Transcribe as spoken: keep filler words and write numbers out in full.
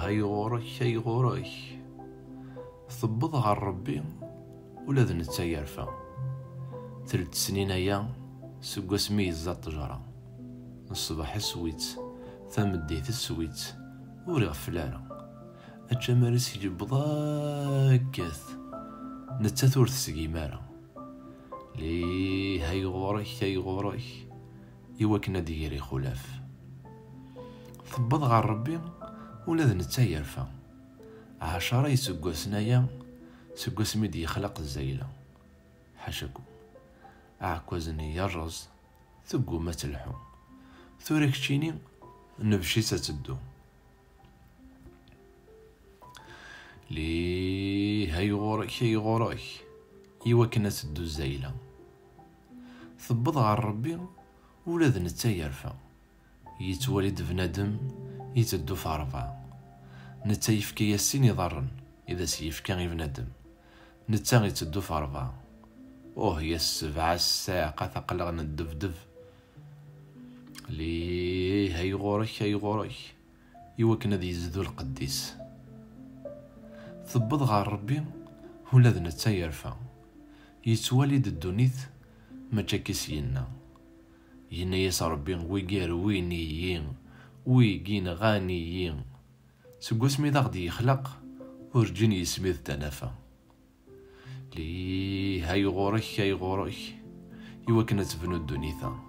Ay ɣur-k, ay ɣur-k. Tewweḍ ɣer Ṛebbi, ula d netta yerfa. Telt snin aya seg wasmi yeẓẓa ṭṭejra. Ṣṣbeḥ iswi-tt, tameddit iswi-tt, ur iɣeffel ara. Ačamar-is yewweḍ akkat, nettat ur tesgim ara. Lih ay ɣur-k, ay ɣur-k, i wakken ad d-ger ixulaf. Tewweḍ ɣer Ṛebbi, ula d netta yerfa. Ɛecra iseggasen aya seg wasmi d-yexlaq zzayla. Ḥacakum. Aɛekkaz-nni yerreẓ, tegguma ad telḥu. Tura keččini, nebci-tt ad teddu. Lih ay ɣur-k, ay ɣur-k, i wakken ad teddu zzayla. Tewweḍ ɣer Ṛebbi, ula d netta yerfa. Yettwali-d bnadem iteddu f ṛṛebɛa. Netta yefka-yas sin iḍarren i d as-yefka i bnadem. Netta iteddu f ṛṛebɛa. Uh, ya ssebɛa ssiɛqa taqleɣ n ddebdeb. Lih ay ɣur-k, ay ɣur-k, i wakken ad yezdu lqedd-is. Tewweḍ ɣer Ṛebbi, ula d netta yerfa. Yettwali-d ddunit, mačči akka i s-yenna. Yenna-yas Ṛebbi, wigi rwin-iyi, wigi nɣan-iyi. Seg wasmi d aɣ-d-yexlaq, urǧin yesmid tanafa. Lih ay ɣur-k, ay ɣur-k, i wakken ad tebnu ddunit-a.